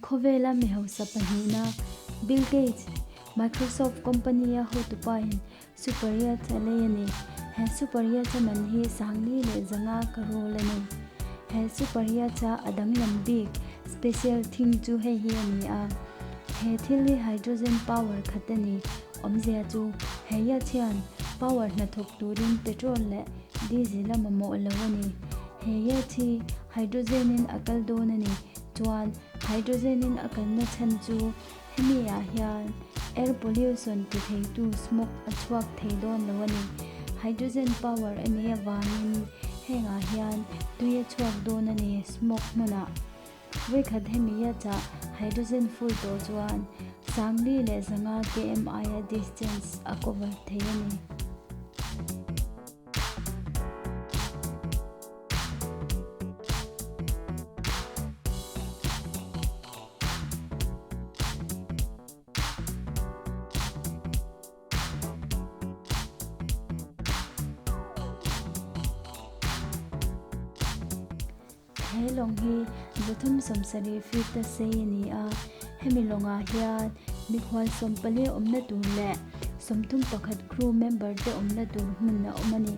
Khawvela mi hausa pahnihna Bill Gates, Microsoft company-a hotupain Super Yacht a lei a ni. He Super Yacht-a man hi 4500 crore a ni. He Super Yacht-a a danglam bik, special, thing chu hei hi a ni a. He thil hi hydrogen power khat a ni. Awmzia chu he yacht hian power hnathawk turin petrol leh diesel a mamawh lo a ni. He yacht hi hydrogen-in a kal dawn a ni. Chuan hydrogen-in a kalna chhan chu hemi ah hian air pollution ti theitu smog a chhuak thei dawn lo a ni. Hydrogen power a nih avangin hengah hian tui a chhuak dawn a ni smog hmunah. Vawikhat hemi yacht ah hydrogen full tawh chuan 4500 km aia distance a cover thei a ni. He lawng hi 370 feet a sei a ni a, hemi lawngah hian mikhual 14 awmna tur leh 31 crew member te awmna tur hmun a awm a ni.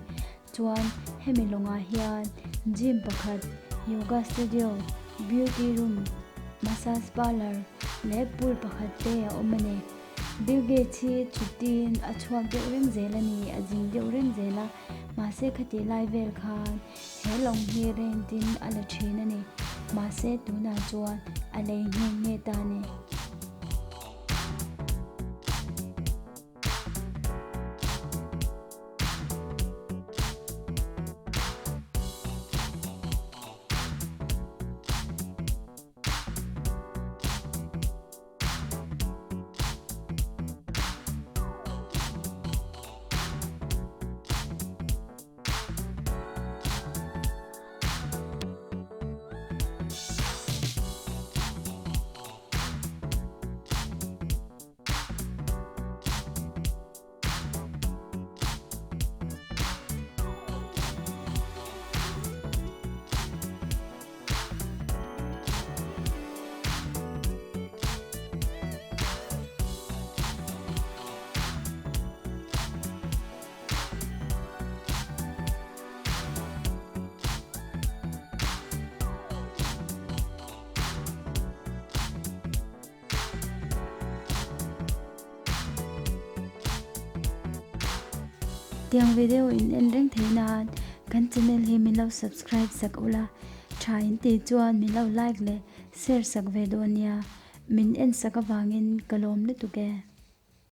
Chuan hemi lawngah hian gym pakhat, yoga studio, beauty room, massage parlour leh pool pakhat te a awm a ni. Bill Gates hi chhutin a chhuak deuh reng zel a ni, a zin deuh reng zel a, mahse khati lai vel khan he lawng hi rent in a la thin a ni. Mahse tunah chuan a lei nghe nghe ta a ni. Tiang video in en reng thei nan kan channel hi min lo subscribe sak ula tha in tih chuan min lo like leh share sak ve dawn nia min en sak avangin ka lawm lutuk e.